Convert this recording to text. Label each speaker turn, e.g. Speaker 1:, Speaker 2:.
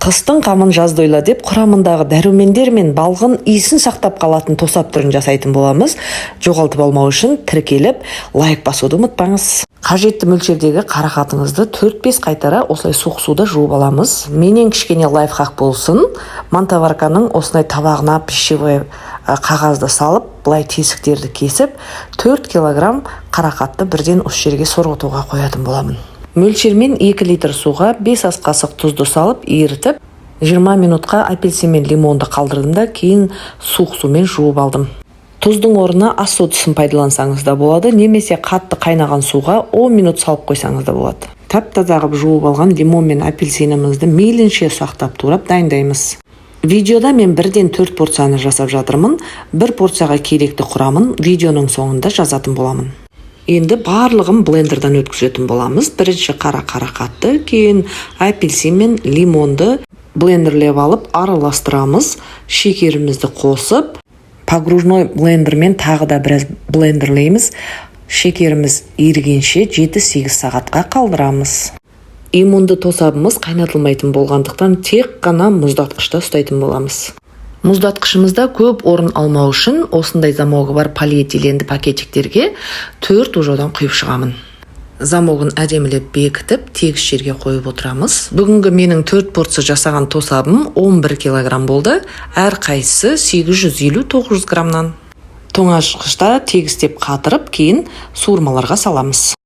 Speaker 1: Қыстың қамын жазда ойла деп, құрамындағы дәрумендер мен балғын иісін сақтап қалатын тосап түрін жасайтын боламыз. Жоғалтып алмау үшін тіркеліп, лайк басуды ұмытпаңыз. Қажетті мөлшердегі қарақатыңызды 4-5 қайтара осылай суық суда жуып аламыз. Менен кішкене лайфхак болсын: мантоварканың осындай табағына пищевой қағазды салып, былай тесіктерді кесіп, 4 килограмм қарақатты бірден осы жерге сорғытуға қоятын боламын. Мөлшермен 2 литр суға 5 ас қасық тұзды салып, ерітіп, 20 минутқа апельсин мен лимонды қалдырдым да, кейін суық сумен жуып алдым. Тұздың орнына ас содасын пайдалансаңыз да болады немесе қатты қайнаған суға 10 минут салып қойсаңыз да болады. тап таза қылып жуып алған лимон мен апельсинімізді мейлінше ұсақтап турап дайындаймыз. Видеода мен бірден төрт порцияны жасап жатырмын. Бір порцияға керекті құрамын видеоның соңында жазатын боламын. Енді барлығын блендердан өткізетін боламыз. Бірінші қара қарақатты, кейін апельсин мен лимонды блендерлеп алып, араластырамыз. Шекерімізді қосып, погружной блендермен тағы да біраз блендерлейміз. Шекеріміз ерігенше 7-8 сағатқа қалдырамыз. Иммунды тосабымыз қайнатылмайтын болғандықтан, тек қана мұздатқышта ұстайтын боламыз. Мұздатқышымызда көп орын алмау үшін осындай замогы бар полиэтиленді пакетиктерге төрт ожаудан құйып шығамын. Замогын әдемілеп бекітіп, тегіс жерге қойып отырамыз. Бүгінгі менің төрт порция жасаған тосабым 11 килограмм болды, әрқайсысы 850-900 граммнан. Тоңазытқышта тегістеп қатырып, кейін суырмаларға саламыз.